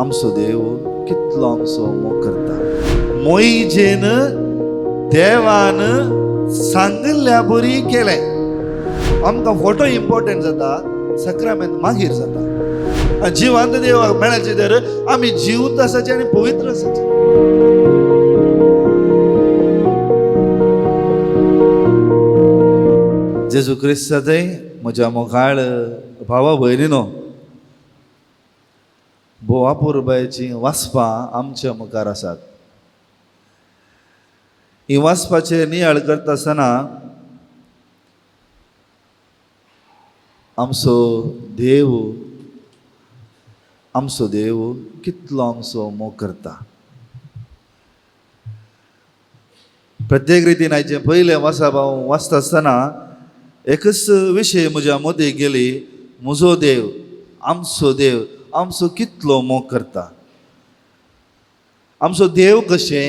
आमचो देव कितलो आमचो मोग करता. मोहिजेन देवान सांगिल्ल्या बरी केलें. आमकां फोटो इम्पॉर्टंट जाता, सक्रामेंत मागीर जाता. जिवांत देवाक मेळचे तर आमी जिवंत आसाचे आनी पवित्र आसाचे. जेजू क्रिस्ताचें म्हज्या मोगाळ भावा भयणीनो, भोव अपुरबायेचीं वाचपां आमच्या मुखार आसात. ही वाचपाचेर नियाळ करता आसतना आमचो देव, आमचो देव कितलो आमचो मोग करता. प्रत्येक रितीन आयचें पयलें वाचप हांव वाचता आसतना एकच विशय म्हज्या मदीं गेली, म्हजो देव, आमचो देव आमचो कितलो मोग करता. आमचो देव कशें,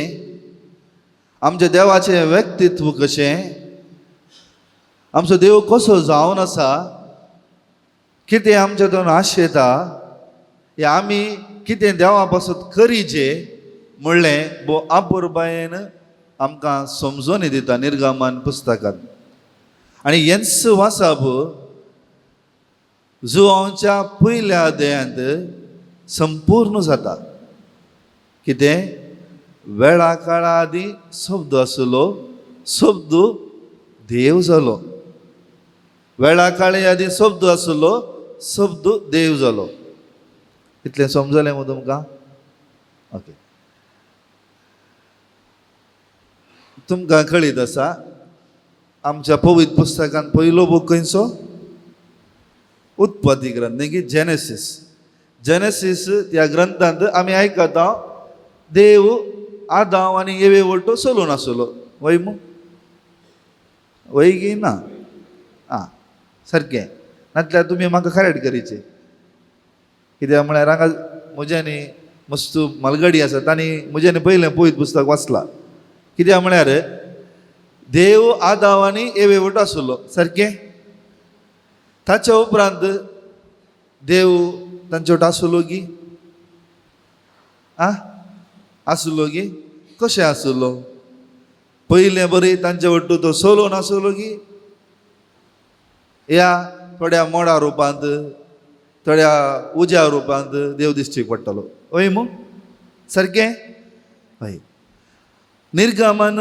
आमच्या देवाचें व्यक्तित्व कशें, आमचो देव कसो जावन आसा, कितें आमच्या दोन आशेता, हे आमी कितें देवा पासत करीचे म्हणलें भोव अपुरबायेन आमकां समजून दिता निर्गमन पुस्तकांत. आनी हेंच वाचप जुवांच्या पयल्या अध्यायांत संपूर्ण जाता. कितें वेळा काळा आदीं शब्द आसलो, शब्द देव जालो. वेळा काळे आदीं शब्द आसलो, शब्द देव जालो. इतलें समजलें मगो तुमकां? ओके, तुमकां कळीत आसा आमच्या पवित्र पुस्तकांत पयलो बूक खंयचो? उत्पत्ती ग्रंथ, न्ही की जेनेसीस. जेनेसीस ह्या ग्रंथांत आमी आयकता देव आदांव आनी एवे वट्टो चलून आसलो, वय मू? वय की ना? आं, सारकें. नातल्यार तुमी म्हाका करेक्ट करीचे, कित्याक म्हळ्यार हांगा म्हज्यांनी मस्त मालगडी आसा, तांणी म्हज्यांनी पयलें पवित्र पुस्तक वाचलां. कित्याक म्हळ्यार देव आदांव आनी एवे वट्टो आसलो, सारकें. ताच्या उपरांत देव तांचे वट आसलो गी? आं, आसलो गी? कशें आसलो? पयलें बरी तांचे वट्टू तो सोलोन आसलो गी? ह्या थोड्या मोडा रुपांत, थोड्या उज्या रुपांत देव दिश्टीक पडटलो, हय मू? सारकें? हय. निर्गमन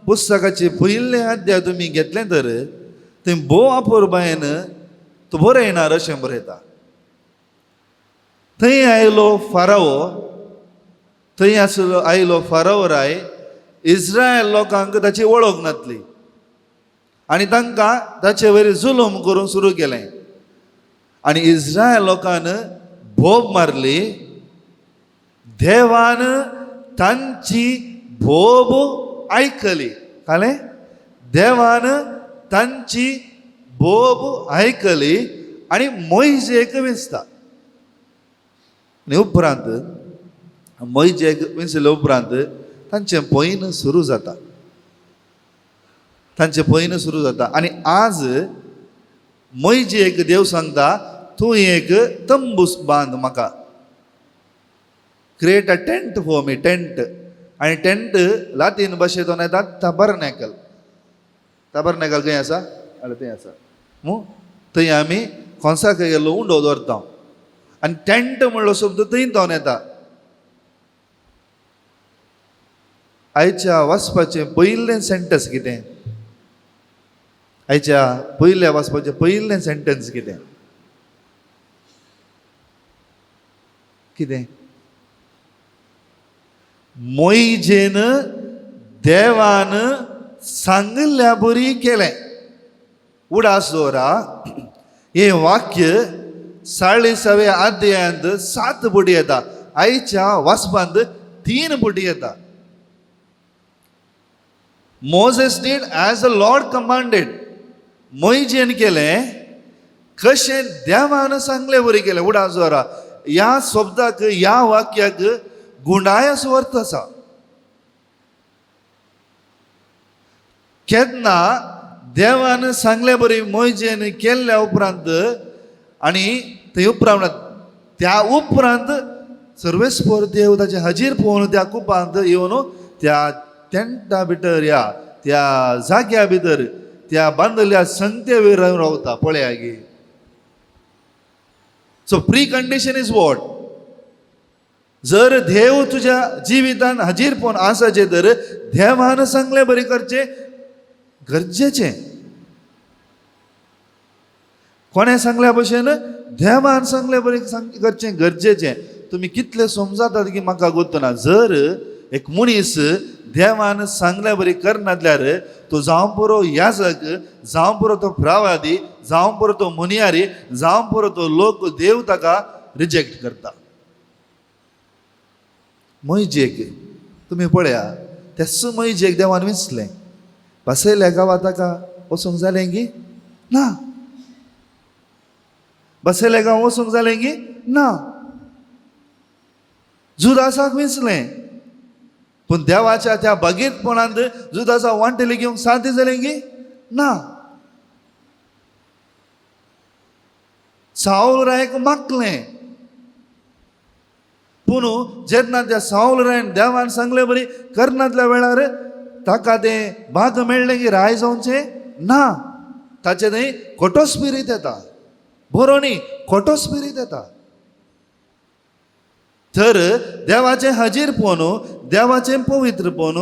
पुस्तकाचे पयलें अध्याय तुमी घेतलें तर थंय भोव अपुरबायेन तूं बरयणार अशें बरयता. थंय आयलो फारावो, थंय आसलो आयलो फारावो राय, इस्रायल लोकांक ताची वळख नासली आनी तांकां ताचे वयर जुलूम करूंक सुरू केलें आनी इस्रायल लोकान बोब मारली. देवान तांची बोब आयकली. कळ्ळें? देवान तांची बोब आयकली आनी मोयजेक विंचता. आनी उपरांत मोयजेक विंचले उपरांत तांचें पयन सुरू जाता, तांचें पयन सुरू जाता. आनी आज मोयजेक देव सांगता, तूं एक तंबूस बांद म्हाका, create a tent for me, tent. आनी टेंट लातीन भाशेंत येता तबरनॅकल. तबरनॅकल खंय आसा? जाल्यार थंय आसा मू, थंय आमी कोंसाक गेल्लो उंडो दवरता आनी टेंट म्हणलो शब्द थंय जावन येता. आयच्या वाचपाचें पयलें सेंटन्स कितें? आयच्या पयल्या वाचपाचें पयलें सेंटन्स कितें? कितें? मोहिजेन देवान सांगिल्ल्या बरी केलें. उडास दवरा, हें वाक्य 40व्या अध्यायांत 7 बोटी येता, आयच्या वाचपांत 3 बोटी येता. Moses did as the Lord commanded. मोहिजेन केलें कशें देवान सांगले बरी केलें. उडास दवरा, ह्या शब्दाक, ह्या वाक्याक गुंडाय असो अर्थ आसा. केन्ना देवान सांगले बरी मोहिजेन केल्ल्या उपरांत आनी थंय उपरांत त्या उपरांत सर्वेस्पोर देव ताचें हाजीर पळोवन त्या कुपांत येवन त्या टेंटा भितर ह्या त्या जाग्या भितर त्या बांदल्या संगते वयर रावता. पळया गे. So pre condition is what? जर देव तुज्या जिवितान हाजीरपण आसाचें तर देवान सांगलें बरें करचें गरजेचें. कोणें सांगल्या भशेन? देवान सांगलें बरें करचें गरजेचें. तुमी कितले समजातात की म्हाका गोतना. जर एक मनीस देवान सांगल्या बरी करनासल्यार तो जावं पुरो याजक, जावं पुरो तो प्रावादी, जावं पुरो तो मुनियारी, जावं पुरो तो लोक, देव ताका रिजेक्ट करता. मैजेक तुमी पळया, त्याच मैजेक देवान विंचलें. बसयल्या गांवा ताका वचूंक जालें की ना? बसयल्या गांव वचूंक जालें की ना? जुदासाक विंचलें, पूण देवाच्या त्या बागीतपणांत जुदासा वांटेली घेवंक साध्य जालें की ना? सावल रायक मागलें, पूण जेन्ना त्या सावल रायन देवान सांगले बरी करनातल्या वेळार ताका तें भाग मेळ्ळें की राय जावचें ना. ताचें थंय खोटो स्पिरीत येता, बरो न्ही खोटो स्पिरीत येता. तर देवाचें हाजीरपण, देवाचें पवित्रपण,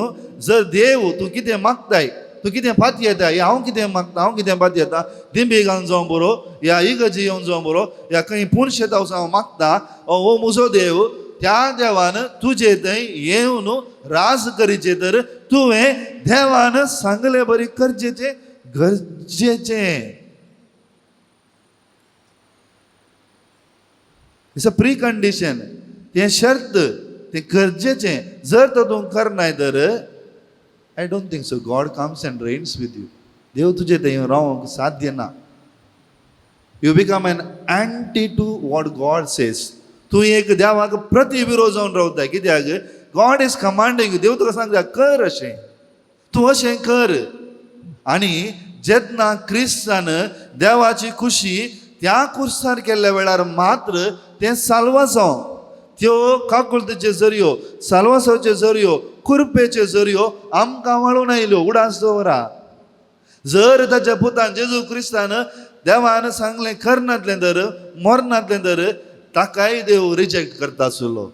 जर देव तूं कितें मागताय, तूं कितें फात येता, हांव कितें मागता, हांव कितें फात येता, दिंबी घालून जावं बरो, या इगर्जी येवन जावं बरो, या खंय पूण शेतां वचून हांव मागता, हो म्हजो देव, त्या देवान तुजे थंय येवन राज करीचे तर तुवें देवान सांगले बरी करचें गरजेचें. It's a pre condition, तें शर्त, तें गरजेचें. जर तर तूं करनाय तर I don't think so God comes and reigns with you. देव तुजे थंय रावंक साध्य ना. You become an anti to what God says. तूं एक देवाक प्रतिविरोध जावन रावता. कित्याक? गॉड is commanding you. देव तुका सांगता कर अशें, तूं अशें कर. आनी जेन्ना क्रिस्तान देवाची खुशी त्या कुर्सार केल्ल्या वेळार मात्र तें साल्वासांव, त्यो काकुळतेच्यो जरयो, साल्वासांवच्यो जरयो, कुरपेच्यो जरयो आमकां वाळून आयल्यो. उडास दवरा. जर ताच्या पुतान जेजू क्रिस्तान देवान सांगलें करनातलें तर, मरनातलें तर, ताकाय देव रिजेक्ट करता आसलो.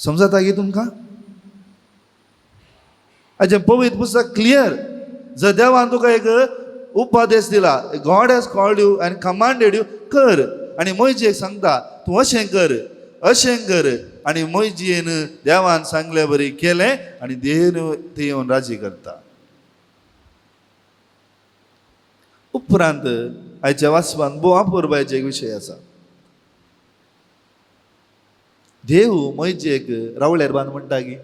समजता की तुमकां? हाचें पवित्र पुस्तक क्लियर. जर देवान तुका एक उपदेश दिला, God has called you and commanded you, कर. आनी मोयजेक सांगता तूं अशें कर, अशें कर. आनी मोयजेन देवान सांगले बरी केलें आनी देव ते येवन राजी करता. उपरांत आयच्या वाचपान भोव अपुरबायेचो एक विशय आसा. देव मोयजेक रावळेर बांद म्हणटा की,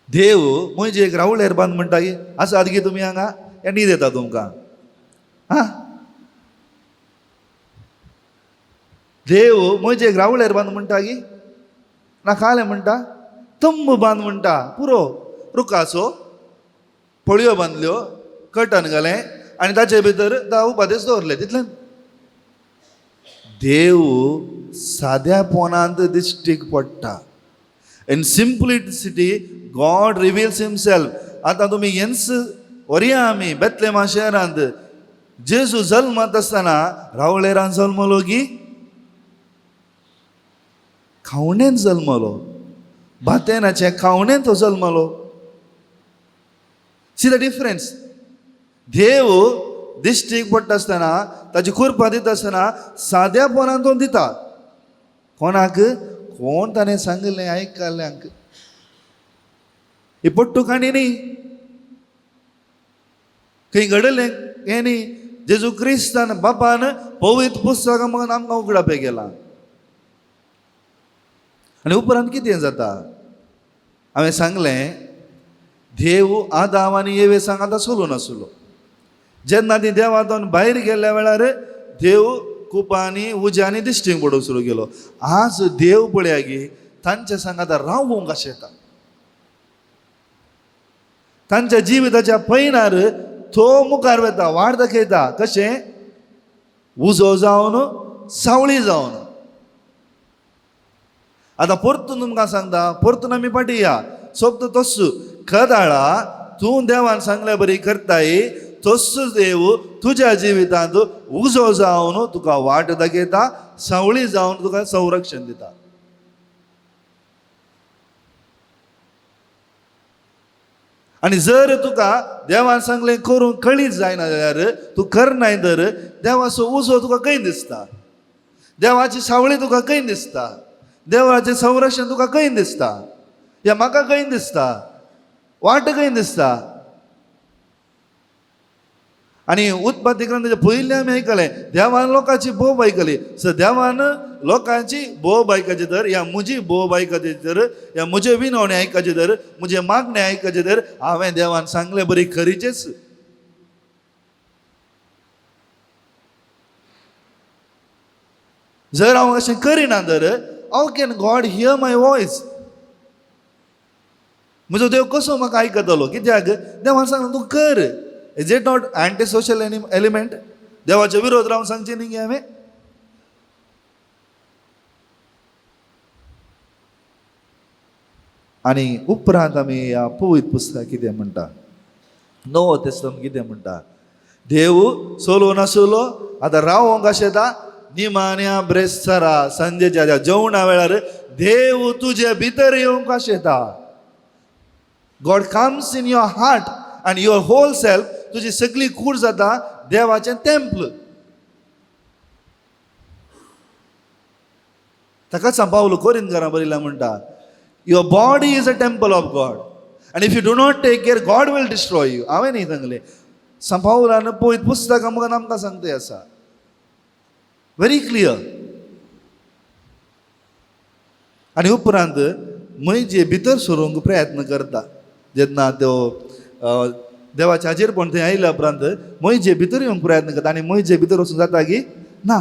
देव मोयजेक रावळेर बांद म्हणटा की, आसात की तुमी हांगा या न्हीद येता तुमकां? आं, देव मोयजेक रावळेर बांद म्हणटा की ना कालें म्हणटा, तंब बांद म्हणटा. पुरो रुखाचो फळयो बांदल्यो, कटन घालें आनी ताचे भितर 10 उपादेश दवरले. तितलें. देव साद्यापणांत दिश्टीक पडटा. In simplicity God reveals himself. आतां तुमी हेंच व्हरया आमी बेतलेमा शहरांत जेजू जल्मत आसतना रावळेरान जल्मलो की खावणेन जल्मलो? बातेनाचे खावणेन तो जल्मलो. See the difference. देव दिश्टीक पडटा आसतना, ताची कुरपा दिता आसतना साद्यापणान तो दिता. कोणाक? कोण ताणें सांगिल्लें आयकल्ल्यांक. ही पट्टू काणी न्ही, खंय घडलें हें न्ही. जेजू क्रिस्तान बापान पवित्र पुस्तकां मागून आमकां उगडापें केलां. आनी उपरांत कितें जाता? हांवें सांगलें देव आदाम आनी येवे सांगाता चलून आसलो. जेन्ना ती देवातून भायर गेल्ल्या वेळार देव कुपांनी उज्यांनी दिश्टीक पडूंक सुरू केलो. आज देव पळया की तांच्या सांगाता रावूंक आशेता. तांच्या जिविताच्या पयणार तो मुखार वता, वाट दाखयता. कशें? उजो जावन, सावळी जावन. आतां परतून तुमकां सांगता, परतून आमी फाटीं या. सोबतो तस्सू कदाळा तूं देवान सांगल्या बरी करताय, तस्सू देव तुज्या जिवितांत उजो जावन तुका वाट दाखयता, सावळी जावन तुका संरक्षण दिता. आनी जर तुका देवान सांगलें करूंक कळीत जायना जाल्यार तूं करनाय तर देवाचो उजो तुका खंय दिसता, देवाची सावळी तुका खंय दिसता, देवाचें संरक्षण तुका खंय दिसता, या म्हाका खंय दिसता, वाट खंय दिसता. आनी उत्पत्ती ग्रंथाच्या पयलीं आमी आयकलें देवान लोकांची बोब आयकली. सो देवान लोकांची बोब आयकची तर, या म्हजी बोब आयकची तर, या म्हजे विनवणी आयकची तर, म्हजे मागणें आयकचें तर, हांवें देवान सांगलें बरी खरीचेच. जर हांव अशें करिना तर how can God hear my voice? म्हजो देव कसो म्हाका आयकतलो? कित्याक देवान सांगलें तूं कर. Is it not anti social element? देवाचे विरोध रावन सांगचें न्ही हांवें. आनी उपरांत आमी ह्या पवित्र पुस्तक कितें म्हणटा, नवो तेस्तम कितें म्हणटा, देव चलोवन आसलो आतां रावोंक आशेता निमाण्या ब्रेस्तारा सांजेच्या जेवणा वेळार देव तुजे भितर येवंक आशेता. God comes in your heart and your whole self. तुजी सगळी कूड जाता देवाचें तेंपल. ताकाच सांग पावलो कोरिंदकारां बरयला म्हणटा, your body is a temple of God and if you do not take care God will destroy you. हांवें न्ही सांगलें, सांग पावलान पळयत पुस्तकां मुखार आमकां सांगता आसा व्हेरी क्लियर. आनी उपरांत म्हजे भितर सरूंक प्रयत्न करता. जेन्ना त्यो देवाच्या हाजेरपण थंय आयल्या उपरांत म्हजे भितर येवंक प्रयत्न करता. आनी म्हजे भितर वचून जाता की ना,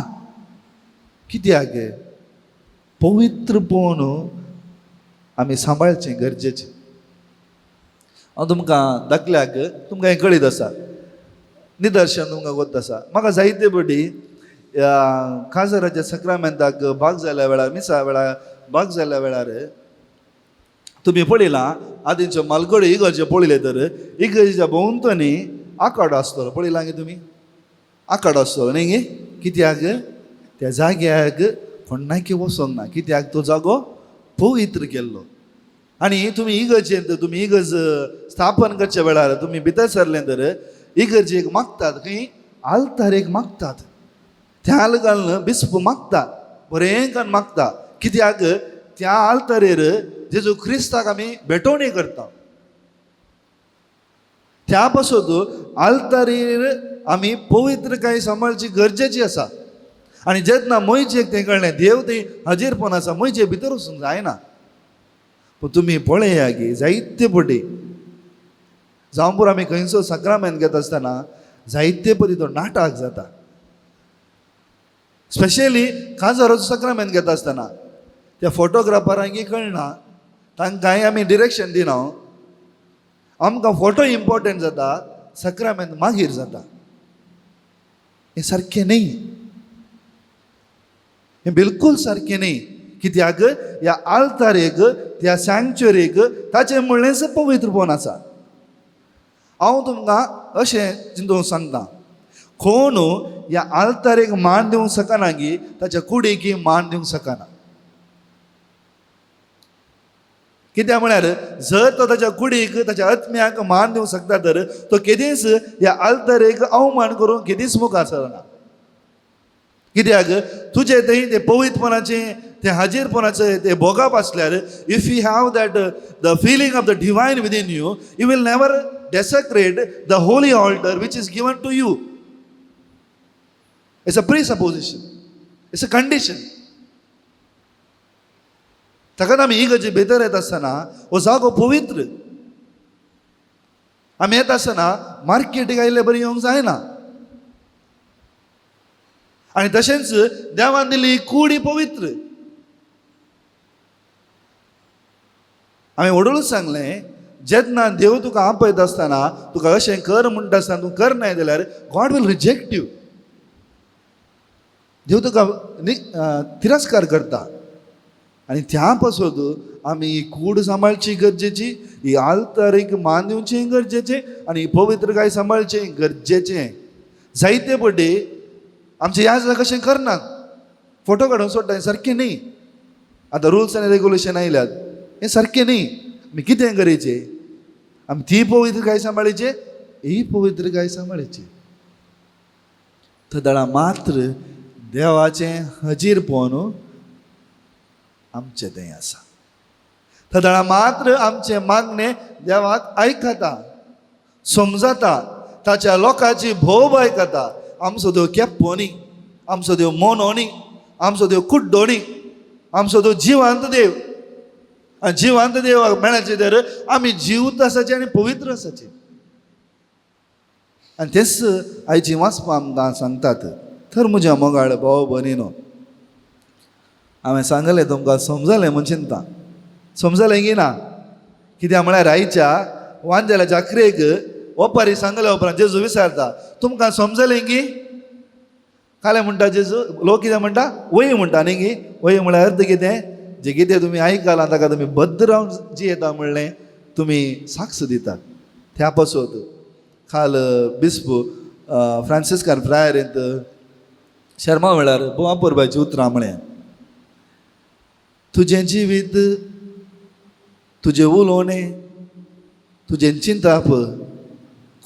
कित्याक पवित्रपण आमी सांबाळचें गरजेचें. हांव तुमकां दाखल्याक तुमकां हें कळीत आसा, निदर्शन तुमकां गोत आसा. म्हाका जायते पटी काजाराच्या सक्रामेंताक भाग जाल्या वेळार, मिसा वेळार भाग जाल्या वेळार तुमी पळयलां आदींच्यो मालगडे इगर्जे पळयले तर इगर्जेच्या भोंवतणी आखाडो आसतलो. पळयलां गे तुमी? आखाडो आसतलो न्ही गे? कित्याक त्या जाग्याक कोणाकी वचोंक ना, कित्याक तो जागो पवित्र केल्लो. आनी तुमी इगर्जेंत तुमी इगर्ज स्थापन करच्या वेळार तुमी भितर सरलें तर इगर्जेक मागतात, खंय आल्तारेक मागतात, त्या घालून बिस्प मागता, बरें करून मागता. कित्याक त्या आल्तारेर जेजू क्रिस्ताक आमी भेटवणी करता. त्या पासत आल्तारेर आमी पवित्रकाय सांबाळची गरजेची आसा. आनी जेन्ना म्हजेक तें कळ्ळें देव थंय हाजीरपण आसा, म्हजे भितर वचूंक जायना. पूण तुमी पळया की जायते पटी जावं पुरो आमी खंयचो साक्रामेंत घेता आसतना जायते पटी तो नाटक जाता. स्पेशली काजाराचो साक्रामेंत घेता आसतना त्या फोटोग्राफरांक कळना, तांकांय आमी डिरेक्शन दिना. आमकां फोटो इम्पोर्टंट जाता, साक्रामेंत मागीर जाता. हें सारकें न्ही, हें बिलकूल सारकें न्ही. कित्याक ह्या आल्तारेक, त्या सँक्चुरीक ताचें म्हणलेंच पवित्रपण आसा. हांव तुमकां अशें चिंतून सांगता, कोण ह्या आल्तारेक मान दिवंक शकना की ताच्या कुडीक मान दिवंक शकना. कित्याक म्हळ्यार जर तो ताच्या कुडीक, ताच्या आत्म्याक मान दिवंक शकता तर तो केदीच ह्या आल्तारेक अवमान करून केदीच मुखार सरना. कित्याक तुजें थंय तें पवित्रपणाचें, तें हाजीरपणाचें तें भोगप आसल्यार, if you have that the feeling of the divine within you, you will never desecrate the holy altar which is given to you. It's a presupposition, it's a condition. ताका आमी इगर्जे भितर येता आसतना हो जागो पवित्र. आमी येता आसतना मार्केटीक आयिल्ले बरी येवंक जायना. आनी तशेंच देवान दिली कूड ही पवित्र. हांवें व्हडूच सांगलें, जेन्ना देव तुका आपयता आसतना तुका अशें कर म्हणटा आसतना तूं करनाय जाल्यार गॉड will reject you. देव तुका तिरस्कार करता. आनी त्या पासत आमी ही कूड सांबाळची गरजेची, ही आल्तारीक मान दिवचें गरजेचें आनी पवित्रकाय सांबाळचें गरजेचें. जायते पडे आमचे याद कशें करनात, फोटो काडून सोडटा, हें सारकें न्ही. आतां रुल्स आनी रेगुलेशन आयल्यात, हें सारकें न्ही. आमी कितें करायचें? आमी ती पवित्रकाय सांबाळचें, ही पवित्रकाय सांबाळची. तदळा मात्र देवाचें हजीरपण आमचें तें आसा. तदळा मात्र आमचें मागणें देवाक आयकता, समजता, ताच्या लोकांची भोव आयकता. आमचो देव केप्पो न्ही, आमचो देव मोनो न्ही, आमचो देव कुड्डो न्ही, आमचो देव जिवांत देव. आनी जिवांत देवाक मेळचे तर आमी जिवत आसाचे आनी पवित्र आसाचे. आनी तेच आयची वाचपां आमकां सांगतात. तर म्हज्या मोगाळ भाव भयणीनो, हांवें सांगलें तुमकां समजलें म्हूण चिंता, समजलें की ना? कित्याक म्हळ्यार आयच्या वांजेलाच्या अखरेक ओपारी सांगल्या उपरांत जेजू विचारता, तुमकां समजलें की? कालें म्हणटा जेजू, लोक कितें म्हणटा? वय म्हणटा न्ही की? वय म्हळ्यार अर्थ कितें? जें कितें तुमी आयकलां ताका तुमी बद्द रावन जियेता म्हणलें तुमी साक्ष दितात. त्या पासत काल बिस्प फ्रांसिस्कान फ्रायरींत शर्मा वेळार बोवापुरबायची उतरां म्हळें, तुजें जिवीत, तुजें उलोवणें, तुजें चिंतप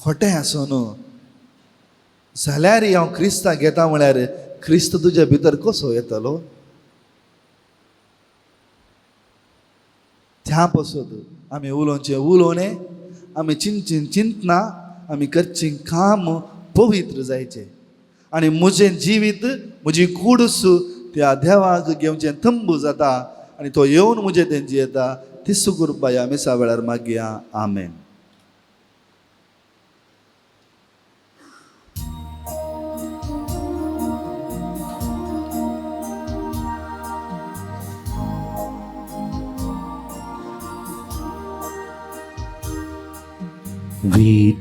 खोटें आसूं न्हू जाल्यार हांव क्रिस्ताक घेता म्हळ्यार क्रिस्त तुज्या भितर कसो येतलो? त्या पासत आमी उलोवचें उलोवणें, आमी चिंतचीं चिंतना, आमी करचीं काम पवित्र जायचें आनी म्हजें जिवीत, म्हजी कूडस त्या देवाक घेवचें तंबू जाता आनी तो येवन म्हजें तें जियेता. तिसू कृपा ह्या मिसा वेळार मागया. आमेन. We